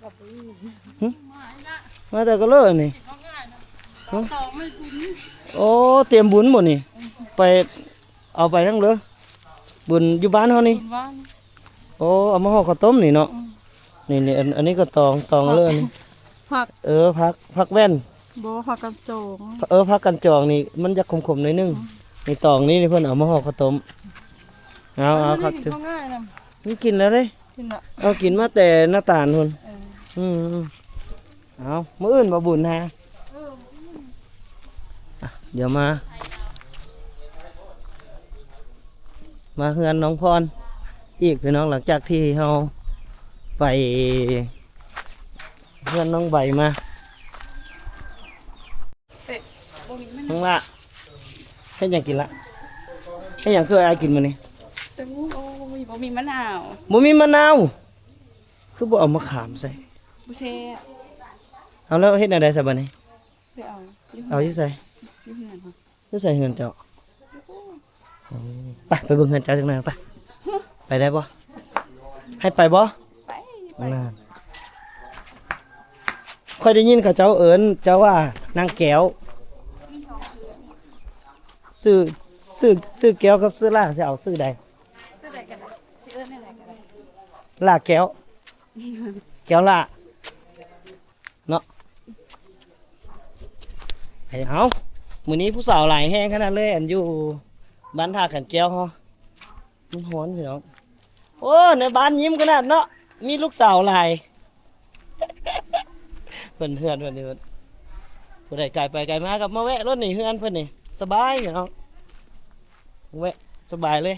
ຫຶ? ມາແຕ່ກະເລີນີ້. ຕອງໄດ້ບຸນ. ໂອ້ ຕຽມບຸນບໍ່ນີ້? ໄປ ເອົາໄປທາງເລີ ບຸນຢູ່ບ້ານເຮົານີ້. ບຸນບ້ານ. ໂອ້ ເອົາມາຫໍ່ເຂົ້າຕົ້ມນີ້ເນາະ. ອືມ ນີ້ໆ ອັນ ອັນນີ້ກໍຕອງ ຕອງເລີນີ້. ຜັກ ເອີ ຜັກ ຜັກແວ່ນ. ບໍ່ ຜັກກັນຈອງ. ເອີ ຜັກກັນຈອງນີ້ມັນຢາກຂົມໆໜ້ອຍໜຶ່ງ. ອືມ ນີ້ຕອງນີ້ ນີ້ເພິ່ນເອົາມາຫໍ່ເຂົ້າຕົ້ມ. ເອົາ ເອົາ ຄັກ ກິນແລ້ວເດ້. ກິນແລ້ວ ເອົາກິນມາແຕ່ໜ້າຕານພຸ້ນ. ເອີ ອືມ ເອົາ ມື້ອື່ນບໍ່ບຸນຫາ. ເອີ ມື້ອື່ນ. ອ່ະ ດຽວມາ ມາເຮືອນນ້ອງພອນອີກ ພີ່ນ້ອງ ຫຼັງຈາກທີ່ເຮົາໄປເຮືອນນ້ອງໃບມາ. ເອີ ບໍ່ມີມະນາວ. ນ້ອງຫຼ້າ ເຮັດຫຍັງກິນລະ? ເຮັດຫຍັງຊ່ວຍອ້າຍກິນມື້ນີ້? ແຕ່ງໂມ. ໂອ້ຍ ບໍ່ມີມະນາວ. ບໍ່ມີມະນາວ? ຄືບໍ່ເອົາມະຂາມໃສ່? ບໍ່ແຊບ. ເອົາ ແລ້ວເຮັດແນວໃດຊະບາດນີ້? ໄປເອົາ. ເອົາຢູ່ໃສ? ຢູ່ເຮືອນ. ຢູ່ໃສເຮືອນເຈົ້າ? ໂອ້ ໄປ ໄປເບິ່ງເຮືອນເຈົ້າຈັກໜ່ອຍ ໄປ. ໄປໄດ້ບໍ່? ໃຫ້ໄປບໍ່? ໄປ ໄປ. ນັ້ນ ຂ້ອຍໄດ້ຍິນເຂົາເຈົ້າເອີ້ນເຈົ້າວ່ານາງແກ້ວ. ຊື່ ຊື່ ຊື່ແກ້ວກັບຊື່ຫຼ້າ ຊິເອົາຊື່ໃດ? ຊື່ໃດກໍໄດ້ ຊິເອີ້ນແນວໃດກໍໄດ້. ຫຼ້າແກ້ວ ແກ້ວຫຼ້າ ເນາະ. ເອົາ ມື້ນີ້ຜູ້ສາວຫຼາຍແຮງຂະໜາດເລີຍ ອັນຢູ່ບ້ານທ່າຂັນແກ້ວເຮົາ. ມັນຮ້ອນພີ່ນ້ອງ. ໂອ້ ໃນບ້ານຍິ້ມຂະໜາດເນາະ ມີລູກສາວຫຼາຍ. ເພິ່ນເຮືອນເພິ່ນນີ້ ເພິ່ນ ຜູ້ໃດກາຍໄປກາຍມາກໍມາແວະລົດນີ້ ເຮືອນເພິ່ນນີ້ສະບາຍພີ່ນ້ອງ ແວະສະບາຍເລີຍ.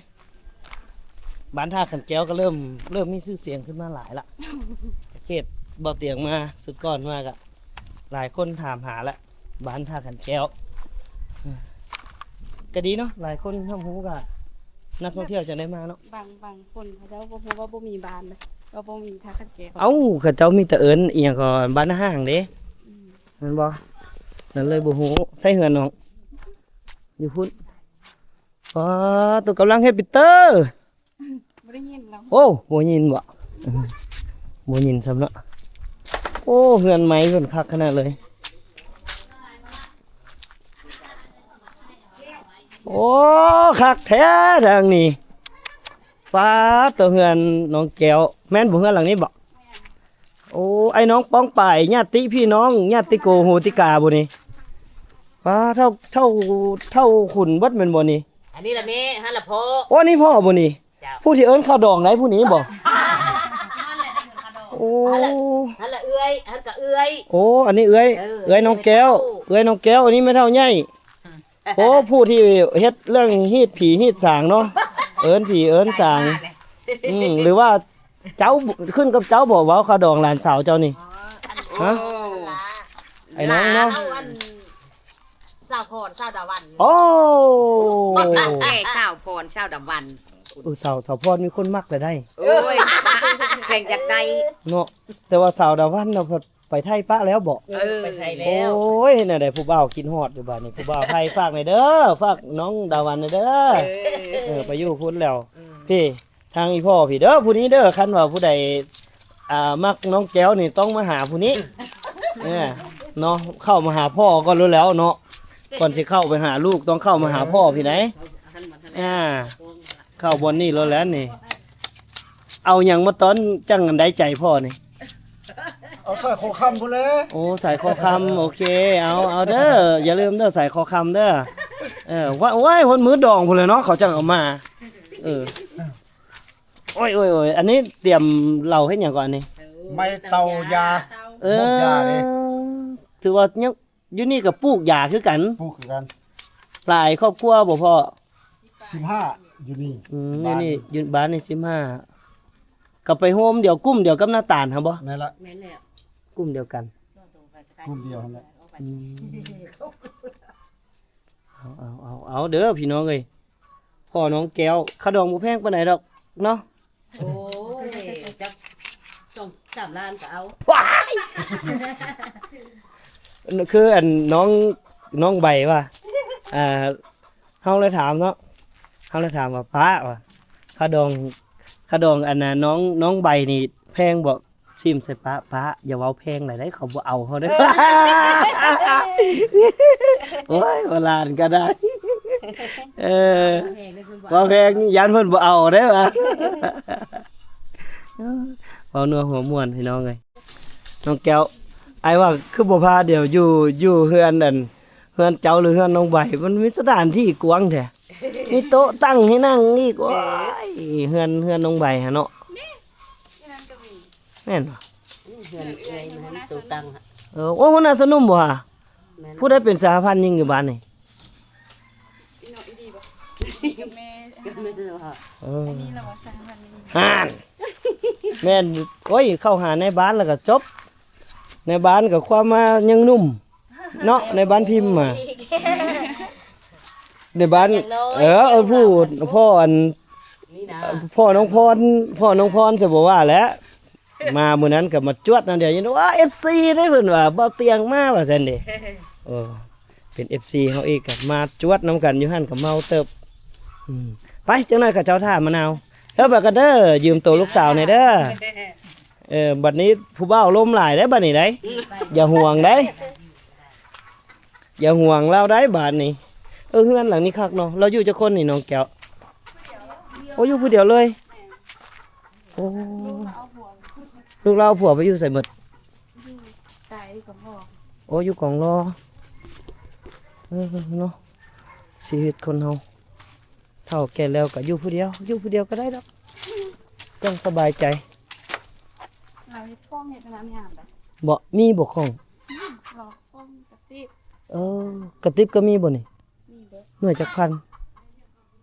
ບ້ານທ່າຂັນແກ້ວກໍເລີ່ມ ເລີ່ມມີຊື່ສຽງຂຶ້ນມາຫຼາຍລະ. ເຂດເບົາຕຽງມາ ຊຸດກ່ອນມາກະຫຼາຍຄົນຖາມຫາລະ ບ້ານທ່າຂັນແກ້ວ. ກະດີເນາະ ຫຼາຍຄົນຮັບຮູ້ກະນັກທ່ອງທ່ຽວຈັ່ງໄດ້ມາເນາະ. ບາງ ບາງຄົນເຂົາເຈົ້າບໍ່ຮູ້ວ່າບໍ່ມີບ້ານເດ້ ວ່າບໍ່ມີທ່າຂັນແກ້ວ. ເອົ້າ ເຂົາເຈົ້າມີແຕ່ເອີ້ນອີ່ຫຍັງກໍບ້ານນາຮ່າງເດ້. ອືມ ແມ່ນບໍ່? ນັ້ນເລີຍບໍ່ຮູ້. ໃສເຮືອນນ້ອງ? ຢູ່ພຸ້ນ. ປາດ ໂຕກຳລັງເຮັດປີເຕີ. ບໍ່ໄດ້ຍິນແລ້ວ. ໂອ້ ບໍ່ຍິນບໍ່? ບໍ່ຍິນຊ້ຳເນາະ. ໂອ້ ເຮືອນໄມ້ເພິ່ນຄັກຂະໜາດເລີຍ. ໂອ້ ຄັກແທ້ທາງນີ້. ປາດ ໂຕເຮືອນນ້ອງແກ້ວ ແມ່ນບໍ່ ເຮືອນຫຼັງນີ້ບໍ່? ໂອ້ ອ້າຍນ້ອງປ້ອງປາຍ ຍາດຕິພີ່ນ້ອງ ຍາດຕິໂກໂຫຕິກາບໍ່ນີ້? ປາດ ເຖົ້າ ເຖົ້າ ເຖົ້າຂຸນເບິດແມ່ນບໍ່ນີ້? ອັນນີ້ລະແມ່ ຫັ້ນລະພໍ່. ໂອ້ ນີ້ພໍ່ບໍ່ນີ້? ເຈົ້າ. ຜູ້ທີ່ເອີ້ນເຂົ້າດອງໄດ້ຜູ້ນີ້ບໍ່? ໂອ້ ຫັ້ນລະ ຫັ້ນລະເອື້ອຍ ຫັ້ນກະເອື້ອຍ. ໂອ້ ອັນນີ້ເອື້ອຍ ເອີ ເອື້ອຍນ້ອງແກ້ວ ເອື້ອຍນ້ອງແກ້ວ. ອັນນີ້ແມ່ເຖົ້າໃຫຍ່. ໂອ້ ຜູ້ທີ່ເຮັດເລື່ອງຮີດຜີຮີດສາງເນາະ ເອີ້ນຜີເອີ້ນສາງ. ອືມ ຫຼືວ່າເຈົ້າ ຂຶ້ນກັບເຈົ້າບໍ່ ເວົ້າເຂົ້າດອງຫຼານສາວເຈົ້ານີ້? ຮະ ໂອ້ ອ້າຍນ້ອງເນາະ. ສາວພອນ ສາວດາວັນ. ໂອ້ ແມ່ສາວພອນ ສາວດາວັນ. ເອີ ສາວ ສາວພອນມີຄົນມັກແລ້ວໄດ໋. ໂອ້ຍ ແຂ່ງຢາກໄດ້ເນາະ. ແຕ່ວ່າສາວດາວັນນະ ໄປໄທປະແລ້ວເບາະ? ເອີ ໄປໄທແລ້ວ. ໂອ້ຍ ເຮັດແນວໃດ ຜູ້ບ່າວຄິດຮອດຢູ່ບາດນີ້. ຜູ້ບ່າວໄທຝາກແດ່ເດີ ຝາກນ້ອງດາວັນແດ່ເດີ. ເອີ ເອີ ໄປຢູ່ພຸ້ນແລ້ວ. ອືມ ພີ່ ທາງອີ່ພໍ່ພີ່ເດີ ຜູ້ນີ້ເດີ. ຄັນວ່າຜູ້ໃດ ອ່າ ມັກນ້ອງແກ້ວນີ້ ຕ້ອງມາຫາຜູ້ນີ້. ເອີ ເນາະ ເຂົ້າມາຫາພໍ່ກ່ອນໂລດແລ້ວເນາະ ກ່ອນຊິເຂົ້າໄປຫາລູກ ຕ້ອງເຂົ້າມາຫາພໍ່ພີ່ໃດ໋. ອ່າ ເຂົ້າບ່ອນນີ້ໂລດແລ້ວນີ້. ເອົາຫຍັງມາຕ້ອນຈັ່ງໄດ້ໃຈພໍ່ນີ້? ເອົາສາຍຄໍຄຳພຸ້ນແຫຼະ. ໂອ້ ສາຍຄໍຄຳ. ໂອເຄ ເອົາ ເອົາເດີ ຢ່າລືມເດີ ສາຍຄໍຄຳເດີ. ເອີ ວ້າຍ ໂອ້ຍ ຮອດມື້ດອງພຸ້ນແຫຼະເນາະ ເຂົາຈັ່ງເອົາມາ. ເອີ ໂອ້ຍ ໂອ້ຍ ໂອ້ຍ ອັນນີ້ຕຽມເຫຼົ້າເຮັດຫຍັງກ່ອນນີ້? ໄມ້ເຕົາຢາ. ເອີ ໝົກຢາເດ້. ຖືວ່າຍັງ ຢູ່ນີ້ກໍປູກຢາຄືກັນ? ປູກຄືກັນ. ຫຼາຍຄອບຄົວບໍ່ພໍ່? ສິບຫ້າ ຢູ່ນີ້. ອືມ ຢູ່ນີ້ ບ້ານຢູ່ ຢູ່ບ້ານນີ້ສິບຫ້າ. ກໍໄປໂຮມດຽວ ກຸ່ມດຽວກັບນ້າຕານຫັ້ນບໍ່? ແມ່ນລະ ແມ່ນແລ້ວ ກຸ່ມດຽວກັນ ກຸ່ມດຽວຫັ້ນແຫຼະ. ອືມ ເອົາ ເອົາ ເອົາ ເອົາເດີພີ່ນ້ອງເອີຍ. ພໍ່ນ້ອງແກ້ວ ຄ່າດອງບໍ່ແພງປານໃດດອກເນາະ. ໂອ້ຍ ຈັກສອງສາມລ້ານກໍເອົາ. ວ້າຍ ຄືອັນນ້ອງ ນ້ອງໃບວ່າ ອ່າ ເຮົາເລີຍຖາມເນາະ ເຮົາເລີຍຖາມວ່າ ປ້າ ວ່າ ຄ່າດອງ ຄ່າດອງອັນນ່າ ນ້ອງ ນ້ອງໃບນີ້ແພງບໍ່? ຖິ້ມໃສ່ປະ ປະ ຢ່າເວົ້າແພງຫຼາຍເດ້ ເຂົາບໍ່ເອົາເຮົາເດ້. ໂອ້ຍ ໂບລານກໍໄດ້ ເອີ ເວົ້າແພງຢ້ານເພິ່ນບໍ່ເອົາເດ້ວ່າ. ເວົ້ານົວຫົວມ່ວນພີ່ນ້ອງເອີຍ. ນ້ອງແກ້ວ ອ້າຍວ່າຄືບໍ່ພາດຽວຢູ່ ຢູ່ເຮືອນອັນ ເຮືອນເຈົ້າ ຫຼື ເຮືອນນ້ອງໃບ ມັນມີສະຖານທີ່ກວ້າງແທ້ ມີໂຕະຕັ້ງໃຫ້ນັ່ງອີກ. ໂອ້ຍ ເຮືອນ ເຮືອນນ້ອງໃບຫັ້ນເນາະ. ແມ່ນບໍ່? ເຮືອນເອື້ອຍມັນໂຕະຕັ້ງ. ເອີ ໂອ້ ຫົວໜ້າສະໜຸ່ມບໍ່ຫາ? ແມ່ນ. ຜູ້ໃດເປັນສະຫະພັນຍິງຢູ່ບ້ານນີ້? ອີ່ນ້ອງອີ່ດີບໍ່? ກັບແມ່ ກັບແມ່. ເອີ ອັນນີ້ລະວ່າສະຫະພັນຍິງ ຫັ້ນ ແມ່ນ. ໂອ້ຍ ເຂົ້າຫານາຍບ້ານແລ້ວກໍຈົບ ນາຍບ້ານກໍຄວາມມາຍັງໜຸ່ມເນາະ ນາຍບ້ານພິມມາ ນາຍບ້ານ. ເອີ ເອີ ຜູ້ ພໍ່ອັນ ນີ້ນະ ພໍ່ນ້ອງພອນ ພໍ່ນ້ອງພອນ ຊິບໍ່ວ່າແຫຼະ. ມາມື້ນັ້ນກໍມາຈວດນຳດຽວນີ້ ວ່າ ເອັຟຊີ ເດ້ ເພິ່ນວ່າ ບ່າວຕຽງມາ ວ່າຊັ້ນເດ້. ເອີ ເປັນ ເອັຟຊີ ເຮົາອີກ ກໍມາຈວດນຳກັນຢູ່ຫັ້ນ ກໍເມົາເຕີບ. ອືມ ໄປ ຈັກໜ້ອຍເຂົາເຈົ້າຖ້າມະນາວ. ເອີ ໄປກັນເດີ ຢືມໂຕລູກສາວແດ່ເດີ. ເອີ ບັດນີ້ຜູ້ບ່າວລົມຫຼາຍເດ້ ບັດນີ້ໄດ໋ ຢ່າຫ່ວງໄດ໋ ຢ່າຫ່ວງລາວໄດ໋ ບາດນີ້. ເອີ ເຮືອນຫຼັງນີ້ຄັກເນາະ. ລາວຢູ່ຈັກຄົນນີ້ ນ້ອງແກ້ວ? ໂອ້ ຢູ່ຜູ້ດຽວເລີຍ. ໂອ້ ລູກລາວເອົາຜົວໄປຢູ່ໃສໝົດ? ຢູ່ໃຕ້ກອງລໍ. ໂອ້ ຢູ່ກອງລໍ. ເອີ ເນາະ ຊີວິດຄົນເຮົາ ເຖົ້າແກ່ແລ້ວກໍຢູ່ຜູ້ດຽວ ຢູ່ຜູ້ດຽວກໍໄດ້ດອກ ຈັ່ງສະບາຍໃຈ. ລາວເຮັດຂອງເຮັດອັນນັ້ນງາມໄດ໋. ບໍ່ ມີບໍ່ຂອງ? ລາວຂອງກະຕິບ. ເອີ ກະຕິບກໍມີບໍ່ນີ້? ມີເບິດ. ໜ່ວຍຈັກພັນ?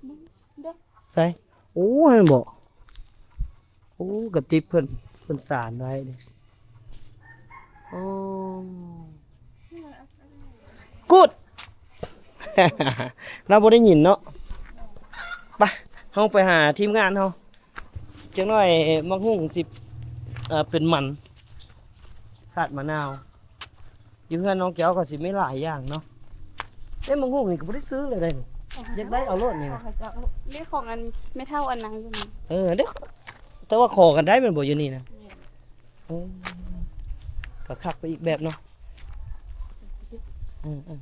ເບິ່ງເດີ. ໃສ? ໂອ້ ຫັ້ນບໍ? ໂອ້ ກະຕິບເພິ່ນ ເພິ່ນສານໄວ້ເດ້. ໂອ້ ກູດ ລາວບໍ່ໄດ້ຍິນເນາະ. ໄປ ເຮົາໄປຫາທີມງານເຮົາ. ຈັກໜ້ອຍໝາກຫຸ່ງຊິ ເອີ ເປັນມັນ ຂາດມະນາວ. ຢູ່ເຮືອນນ້ອງແກ້ວກໍຊິມີຫຼາຍຢ່າງເນາະ. ເອີ ໝາກຫຸ່ງນີ້ກໍບໍ່ໄດ້ຊື້ເລີຍເດ້. ຢາກໄດ້ເອົາໂລດນີ້ນະ. ນີ້ຂອງອັນແມ່ເຖົ້າອັນນາງຢູ່ນີ້. ເອີ ເດ້ ແຕ່ວ່າຂໍກັນໄດ້ແມ່ນບໍ່ຢູ່ນີ້ນະ? ແມ່ນ. ເອີ ກໍຄັກໄປອີກແບບເນາະ. ເອີໆ.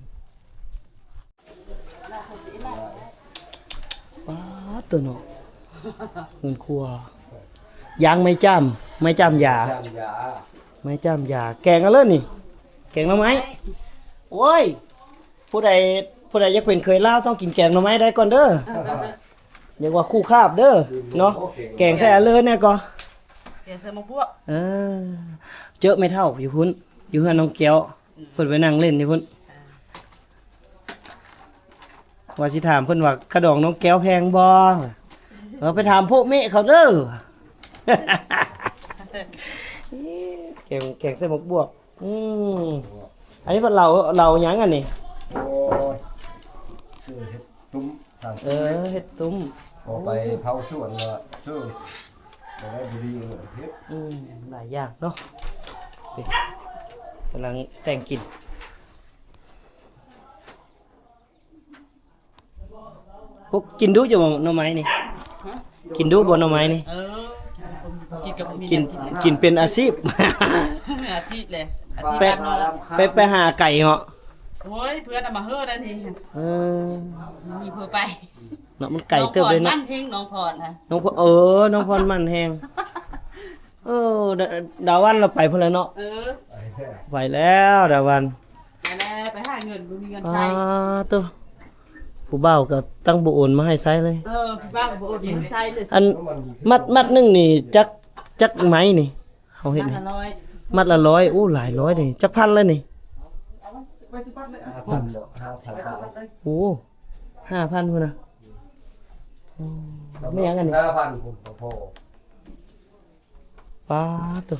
ປາດ ໂຕເນາະ ເຮືອນຄົວ ຢາງໄມ້ຈ້າມ ໄມ້ຈ້າມຢາ ໄມ້ຈ້າມຢາ ແກງເອົາເລີຍນີ້ ແກງໜໍ່ໄມ້. ໂອ້ຍ ຜູ້ໃດ ຜູ້ໃດຢາກເປັນເຂີຍລາວ ຕ້ອງກິນແກງໜໍ່ໄມ້ໄດ້ກ່ອນເດີ. ຢ່າວ່າຄູ່ຄາບເດີເນາະ. ແກງໃສ່ອັນເລີຍແນ່ກໍ ແກງໃສ່ໝາກບວບ. ເອີ ເຈີແມ່ເຖົ້າຢູ່ພຸ້ນ ຢູ່ເຮືອນນ້ອງແກ້ວ ເພິ່ນໄປນັ່ງຫຼິ້ນຢູ່ພຸ້ນ. ວ່າຊິຖາມເພິ່ນວ່າ ຂະດອງນ້ອງແກ້ວແພງບໍ່? ເອີ ໄປຖາມພວກເມະເຂົາເດີ. ແກງ ແກງໃສ່ໝາກບວບ. ອືມ ອັນນີ້ເພິ່ນເຫຼົ້າ ເຫຼົ້າຫຍັງອັນນີ້? ໂອ້ຍ ຊື້ເຫັດຕຸ້ມ ເອີ ເຫັດຕຸ້ມ ພໍໄປເຜົາສວນລະຊື້ ໄດ້ບໍ່ດີເຫັດ. ອືມ ຫຼາຍຢ່າງເນາະ ກຳລັງແຕ່ງກິນ. ພວກກິນດຸຢູ່ບໍ່ໜໍ່ໄມ້ນີ້? ຮະ? ກິນດຸບໍ່ໜໍ່ໄມ້ນີ້? ເອີ ກິນກັບ ກິນ ກິນເປັນອາຊີບ ອາຊີບແຫຼະ ອາຊີບ ໄປ ບ້ານນອກ ໄປ ໄປຫາໄກເນາະ. ໂອ້ຍ ເພື່ອນເອົາມາເຮີ້ໄດ້ນີ້. ເອີ ມີເພື່ອໄປເນາະ ມັນໄກເຕີບເລີຍເນາະ ນ້ອງພອນມັນແຮງ ນ້ອງພອນນະ ນ້ອງພອນ ເອີ ນ້ອງພອນມັນແຮງ. ເອີ ດາ ດາວັນລາວໄປພຸ້ນແລ້ວເນາະ. ເອີ ໄປແລ້ວດາວັນ ໄປແລ້ວ ໄປຫາເງິນ ບໍ່ມີເງິນໃຊ້. ອ້າ ໂຕ ຜູ້ບ່າວກໍຕັ້ງບໍ່ໂອນມາໃຫ້ໃຊ້ເລີຍ. ເອີ ຜູ້ບ່າວກໍບໍ່ໂອນມາໃຊ້ເລີຍ. ອັນມັດ ມັດໜຶ່ງນີ້ຈັກ ຈັກໄມ້ນີ້ ເຮົາເຮັດນີ້? ມັດລະຮ້ອຍ ມັດລະຮ້ອຍ. ໂອ້ ຫຼາຍຮ້ອຍນີ້ ຈັກພັນລະນີ້? ຫ້າພັນເນາະ ຫ້າພັນ. ໂອ້ ຫ້າພັນພຸ້ນນະ. ໂອ້ ແມ່ນຫຍັງອັນນີ້? ຫ້າພັນພຸ້ນ ພໍ ປາດໂທ້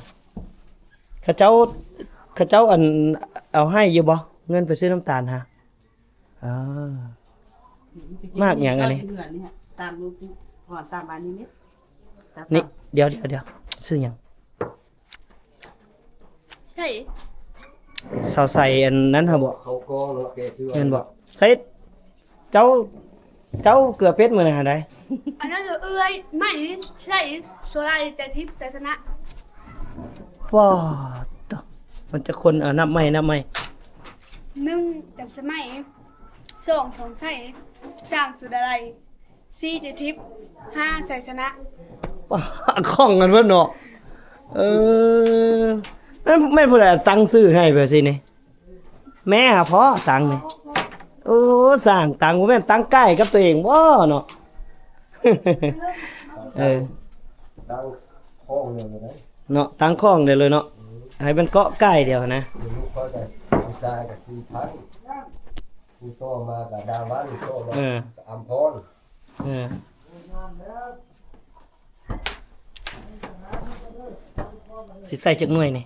ເຂົາເຈົ້າ ເຂົາເຈົ້າ ອັນ ເອົາໃຫ້ຢູ່ບໍ່ ເງິນໄປຊື້ນ້ຳຕານຫາ? ອ່າ ໝາກຫຍັງອັນນີ້? ຕາມລູກ ຖອນຕາມອັນນີ້ນີ້ ນີ້ ດຽວ ດຽວ ດຽວ ຊື່ຫຍັງ? ໃສ ສາວໃສອັນນັ້ນຫາບໍ່? ເຂົາກໍເນາະ ແກເສື້ອ ແມ່ນບໍ່? ໃສ ເຈົ້າ ເຈົ້າເກືອເປັດມື້ນັ້ນຫາໃດ? ອັນນັ້ນເອື້ອຍ ໄມ້ ໃສ ໂຊໄລ ໃຈທິບ ໄຊຊະນະ. ວ້າວ ມັນຈັກຄົນ ເອົາ ນັບໃໝ່ ນັບໃໝ່. ໜຶ່ງ ຈັນສະໄໝ, ສອງ ທອງໃສ, ສາມ ສຸດາໄລ, ສີ່ ເຈທິບ, ຫ້າ ໄຊຊະນະ. ວ້າວ ຄ່ອງກັນເບິດເນາະ. ເອີ ແມ່ນ ແມ່ນຜູ້ໃດຕັ້ງຊື່ໃຫ້ແບບຊີ້ນີ້? ແມ່ຫາພໍ່ຕັ້ງນີ້. ໂອ້ ສ້າງຕັ້ງ ບໍ່ແມ່ນຕັ້ງໃກ້ກັບຕົວເອງບໍ່ເນາະ? ເອີ ຕັ້ງຂອງເດີເລີຍເນາະ ຕັ້ງຂອງເດີເລີຍເນາະ. ອືມ ໃຫ້ມັນເກາະໃກ້ດຽວນະ. ລູກຂ້ອຍກໍຜູ້ຊາຍກໍສີ່ພັນ ຜູ້ຕໍ່ມາກໍດາວັນ ຕໍ່ມາ ເອີ ອຳພອນ. ເອີ ຊິໃສ່ຈັກໜ່ວຍນີ້?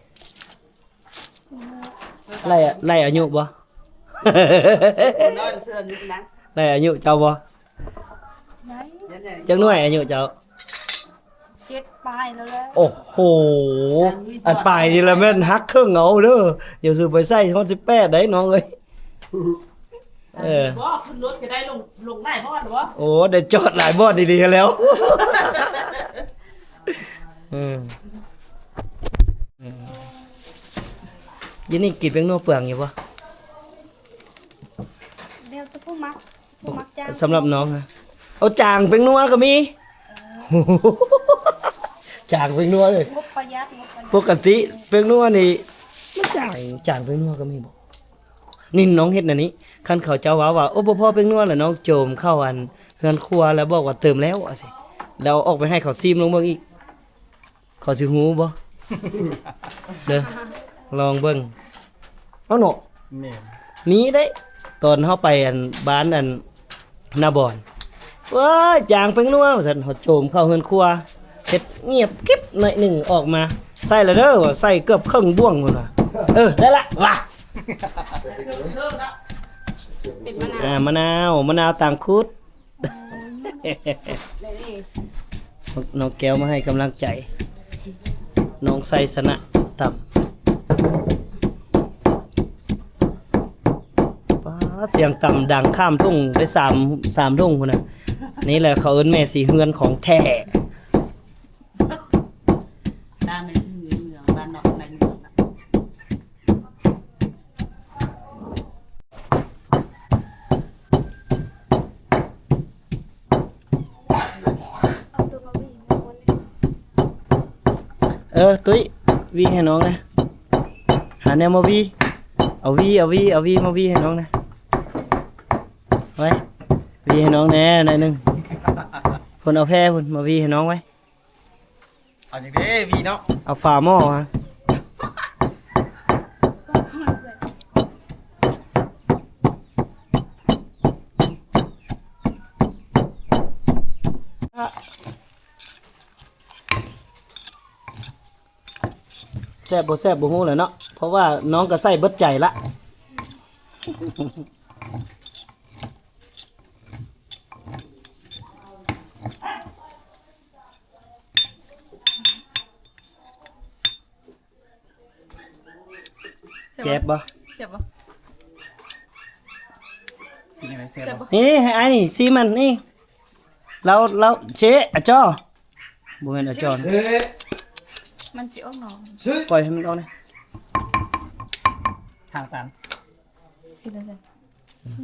ໄລ່ ໄລ່ອາຍຸບໍ່? ໄລ່ອາຍຸເຈົ້າບໍ່? ໄດ້. ຈັກໜ່ວຍອາຍຸເຈົ້າ? ເຈັດປາຍແລ້ວແຫຼະ. ໂອ້ໂຫ ອັນປາຍນີ້ລະແມ່ນຫັກເຄິ່ງເອົາເດີ. ຢ່າສູ່ໄປໃສ່ຮອດສິບແປດໄດ໋ນ້ອງເອີຍ. ເອີ ບໍ່ ຂຶ້ນລົດກໍໄດ້ ລົງ ລົງຫຼາຍບ່ອນບໍ່? ໂອ້ ໄດ້ຈອດຫຼາຍບ່ອນດີໆແລ້ວ. ເອີ ເອີ ຢູ່ນີ້ກິນແປ້ງນົວເປືອງຢູ່ບໍ່? ແລ້ວແຕ່ຜູ້ມັກ ຜູ້ມັກຈາງ. ສຳລັບນ້ອງນະ ເອົາ ຈາງແປ້ງນົວກໍມີ. ເອີ ຈາງແປ້ງນົວເລີຍ. ງົບປະຢັດ ງົບປະຢັດ. ປົກກະຕິແປ້ງນົວນີ້ມັນຈາງ ຈາງແປ້ງນົວກໍມີບໍ່? ນີ້ນ້ອງເຮັດອັນນີ້ ຄັນເຂົາເຈົ້າເວົ້າວ່າ ໂອ້ ບໍ່ພໍແປ້ງນົວ ແລ້ວນ້ອງໂຈມເຂົ້າອັນເຮືອນຄົວ ແລ້ວບອກວ່າເຕີມແລ້ວ ວ່າຊີ້ ແລ້ວເອົາອອກໄປໃຫ້ເຂົາຊີມລອງເບິ່ງອີກ ເຂົາຊິຮູ້ບໍ່? ເດີ ລອງເບິ່ງ. ເອົາເນາະ ແມ່ນ ມີເດ້ ຕອນເຮົາໄປອັນບ້ານອັນ ນາບອນ ເອີຍ ຈາງແປ້ງນົວວ່າຊັ້ນ. ເຮົາໂຈມເຂົ້າເຮືອນຄົວ ເຮັດງຽບກິບໜ້ອຍໜຶ່ງ ອອກມາ ໃສ່ລະເດີ ວ່າໃສ່ເກືອບເຄິ່ງບ່ວງພຸ້ນວ່າ. ເອີ ໄດ້ລະວ່າ ເປັນມະນາວ ອ່າ ມະນາວ ມະນາວຕ່າງຄຸດ. ນີ້ ນ້ອງແກ້ວມາໃຫ້ກຳລັງໃຈ ນ້ອງໄຊຊະນະຕຳ. ປ້າ ສຽງຕຳດັງຂ້າມທົ່ງໄປສາມ ສາມທົ່ງພຸ້ນນະ. ນີ້ແຫຼະເຂົາເອີ້ນແມ່ສີເຮືອນຂອງແທ້. ຕາມແມ່ນເມືອງບ້ານນອກໃນເມືອງນະ. ເອີ ຕຸ້ຍ ຫວີໃຫ້ນ້ອງແດ່ ຫາແນວມາຫວີ ເອົາຫວີ ເອົາຫວີ ເອົາຫວີມາຫວີໃຫ້ນ້ອງແດ່ ໄວ້ ຫວີໃຫ້ນ້ອງແດ່ໜ້ອຍໜຶ່ງ ພຸ້ນ ເອົາແພພຸ້ນ ມາຫວີໃຫ້ນ້ອງໄວ້. ເອົາຫຍັງເດ້ຫວີເນາະ ເອົາຝາໝໍ້ມາ. ແຊບບໍ່ແຊບບໍ່ຮູ້ແຫຼະເນາະ ເພາະວ່ານ້ອງກໍໃສ່ເບິດໃຈລະ. ແຊບບໍ່? ແຊບບໍ່? ກິນຈັ່ງໃດແຊບບໍ່? ນີ້ໆ ໃຫ້ອ້າຍນີ້ຊີມມັນນີ້ ລາວ ລາວ ເຊ ອາຈໍ ບໍ່ແມ່ນອາຈໍ ມັນຊິອອກໜອງ ປ່ອຍໃຫ້ມັນອອກນະ ທາງຕັນ ເປັນຈັ່ງໃດ?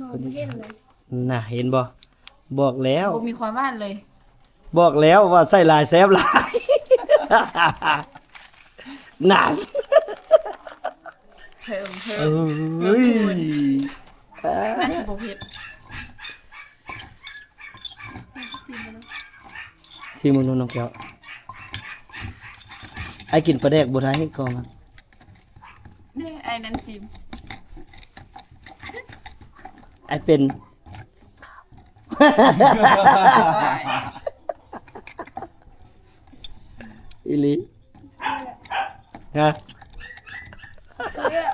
ນ້ອງບໍ່ເຫັນເລີຍ ນະ ເຫັນບໍ່? ບອກແລ້ວ ບໍ່ມີຄວາມຫວານເລີຍ ບອກແລ້ວວ່າໃສ່ຫຼາຍແຊບຫຼາຍ ນັ້ນ ເພີ່ມ ເພີ່ມ ເອີຍ ເພີ່ມຄູນ ໜ້າຊິບໍ່ເຜັດ ຊີມເບິ່ງດູນ້ອງແກ້ວ ອ້າຍກິນປາແດກບໍ່ໄດ້ກ່ອນ ເດ້ ອ້າຍນັ້ນຊີມ ອ້າຍເປັນ ອີ່ຫຼີ ຮະ ເຊື່ອ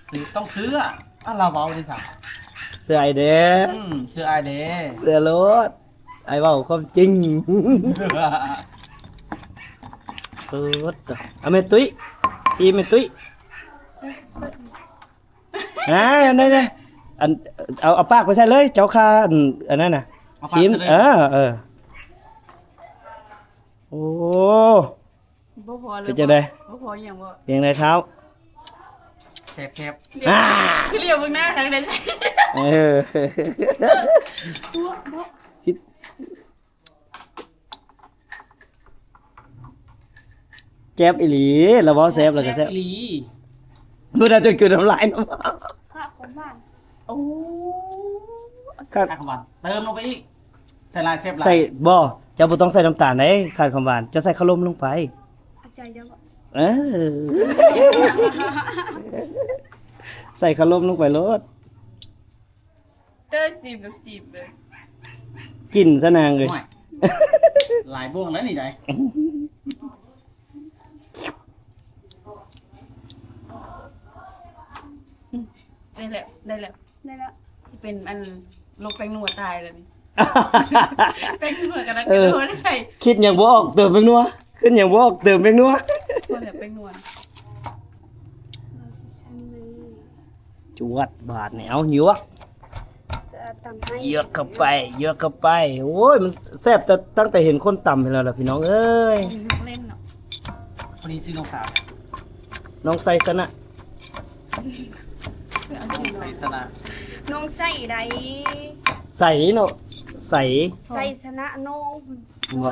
ຊື້ ຕ້ອງເຊື່ອ ອາ ລາວເວົ້າເດ້ຊະ ເຊື່ອອ້າຍແດ່ ອືມ ເຊື່ອອ້າຍແດ່ ເຊື່ອໂລດ ອ້າຍເວົ້າຄວາມຈິງ ໂອດ ເອົາແມ່ຕຸ້ຍ ຊີມແມ່ຕຸ້ຍ ອ່າ ອັນນັ້ນນະ ອັນ ເອົາ ເອົາປາກໄປໃສ່ເລີຍ ເຈົ້າຄ່າ ອັນ ອັນນັ້ນນະ ເອົາປາກໃສ່ເລີຍ ຊີມ ເອີ ເອີ ໂອ້ ບໍ່ພໍເລີຍ ເປັນຈັ່ງໃດ? ບໍ່ພໍຫຍັງບໍ່? ເປັນຈັ່ງໃດທ້າວ? ແຊບໆ ອ່າ ຄືຫຼຽວເບິ່ງໜ້າຄັກເດ້. ເອີ ຕົວະເບາະ ຊິ ແຊບອີ່ຫຼີ ລາວເວົ້າແຊບ ແຊບ ລາວກໍແຊບ ແຊບອີ່ຫຼີ. ເພິ່ນເອົາຈົນຄືນນ້ຳລາຍນຳ ຂາດຄວາມຫວານ. ໂອ້ ຂາດ ຂາດຄວາມຫວານ ເຕີມລົງໄປອີກ. ໃສ່ຫຼາຍແຊບຫຼາຍ ໃສ່ ບໍ່ ເຈົ້າບໍ່ຕ້ອງໃສ່ນ້ຳຕານເດ້ ຂາດຄວາມຫວານ ເຈົ້າໃສ່ເຂົ້າຫຼົ່ມລົງໄປ. ເຂົ້າໃຈແລ້ວ. ເອີ ໃສ່ເຂົ້າຫຼົ່ມລົງໄປໂລດ. ເຕີຊິມ ຊິມເລີຍ ກິນຊະນາງເອີຍ. ໂອ້ຍ ຫຼາຍບ່ວງແລ້ວນີ້ໃດ. ໄດ້ແລ້ວ ໄດ້ແລ້ວ ໄດ້ແລ້ວ. ຊິເປັນອັນໂລກແປ້ງນົວຕາຍແລ້ວນີ້. ແປ້ງນົວກະນັ້ນ ເອີ ກະໂດນໃສ່ ຄິດຫຍັງບໍ່ອອກເຕີມແປ້ງນົວ ຄິດຫຍັງບໍ່ອອກເຕີມແປ້ງນົວ. ພໍແລ້ວແປ້ງນົວ ຈວດບາດນີ້ ເອົາ ຢວກ ຕຳໃຫ້ ຢວກເຂົ້າໄປ ຢວກເຂົ້າໄປ. ໂອ້ຍ ມັນແຊບແຕ່ຕັ້ງແຕ່ເຫັນຄົນຕຳຫັ້ນແລ້ວລະພີ່ນ້ອງເອີຍ. ເອີ ເຫຼັ້ນເນາະ. ຜູ້ນີ້ຊື່ນ້ອງສາວ ນ້ອງໄຊຊະນະ ນ້ອງໄຊຊະນະ ນ້ອງໄຊໃດ ໃສເນາະ ໃສ ໄຊຊະນະ ນ້ອງ ບໍ່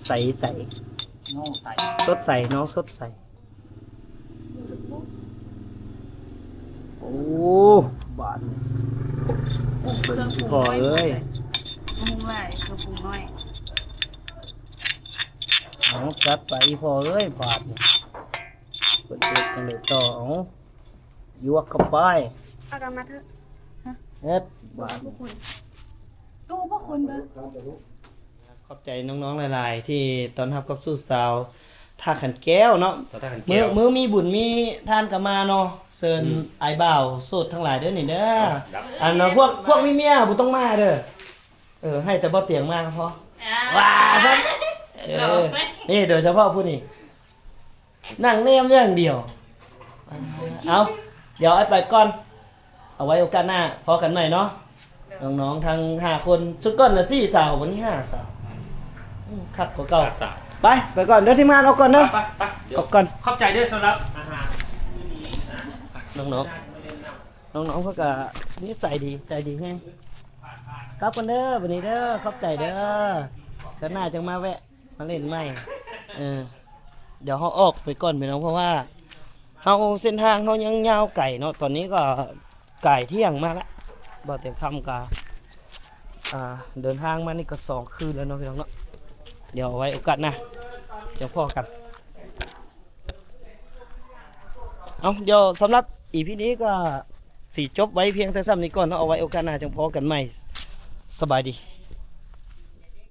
ໃສ ໃສ ໃສ ນ້ອງໃສ ສົດໃສ ນ້ອງສົດໃສ. ໂອ້ ບາດນີ້ ໂອ້ ເຄື່ອງປຸງ ພໍ່ເອີຍ ບໍ່ຮຸງຫຼາຍ ເຄື່ອງປຸງໜ້ອຍ. ເອົາ ຈັດໄປ ອີ່ພໍ່ເອີຍ ບາດນີ້ ເພິ່ນເຮັດຈັ່ງໃດຕໍ່? ເອົາ ຢວກເຂົ້າໄປ ເອົາກັນມາເຖາະ. ເຮັດ ບາດນີ້ ຕູ້ພວກຄຸນເບິ່ງ. ຂອບໃຈນ້ອງໆຫຼາຍໆ ທີ່ຕ້ອນຮັບກັບສູ່ສາວທ່າຂັນແກ້ວເນາະ. ສາວທ່າຂັນແກ້ວ ມື້ມີບຸນມີທານກໍມາເນາະ. ເຊີນອ້າຍບ່າວໂສດທັງຫຼາຍເດີນີ້ເດີ. ອັນພວກ ພວກມີເມຍບໍ່ຕ້ອງມາເດີ. ເອີ ໃຫ້ແຕ່ບໍ່ຕຽງມາກໍພໍ. ອ່າ ວ່າຊັ້ນ ເອີ ນີ້ໂດຍສະເພາະຜູ້ນີ້ ນັ່ງແນມຢ່າງດຽວ. ເອົາ ດຽວອ້າຍໄປກ່ອນ ເອົາໄວ້ໂອກາດໜ້າພໍ້ກັນໃໝ່ເນາະ. ນ້ອງໆທັງຫ້າຄົນ ຊຸດກ່ອນລະສີ່ສາວ ວັນນີ້ຫ້າສາວ ອືມ ຄັກກວ່າເກົ່າ. ໄປ ໄປກ່ອນເດີ ທີມງານ ອອກກ່ອນເດີ. ໄປ ໄປ ອອກກ່ອນ. ຂອບໃຈເດີສຳລັບອາຫານມື້ນີ້ນະ. ນ້ອງໆ ນ້ອງໆເພິ່ນກະນິໄສດີ ໃຈດີແຮງ. ກັບກັນເດີ ບັດນີ້ເດີ ຂອບໃຈເດີ. ເທື່ອໜ້າຈັ່ງມາແວະ ມາຫຼິ້ນໃໝ່. ເອີ ດຽວເຮົາອອກໄປກ່ອນພີ່ນ້ອງ ເພາະວ່າເຮົາ ເສັ້ນທາງເຮົາຍັງຍາວໄກເນາະ. ຕອນນີ້ກໍກາຍທ່ຽງມາລະ ບໍ່ເຕັມຄ່ຳກະ ອ່າ ເດີນທາງມານີ້ກໍສອງຄືນແລ້ວເນາະພີ່ນ້ອງເນາະ. ດຽວເອົາໄວ້ໂອກາດໜ້າຈັ່ງພໍ້ກັນ. ເອົາ ດຽວສຳລັບອີພີນີ້ກໍຊິຈົບໄວ້ພຽງແຕ່ສ່ຳນີ້ກ່ອນເນາະ. ເອົາໄວ້ໂອກາດໜ້າຈັ່ງພໍ້ກັນໃໝ່. ສະບາຍດີ.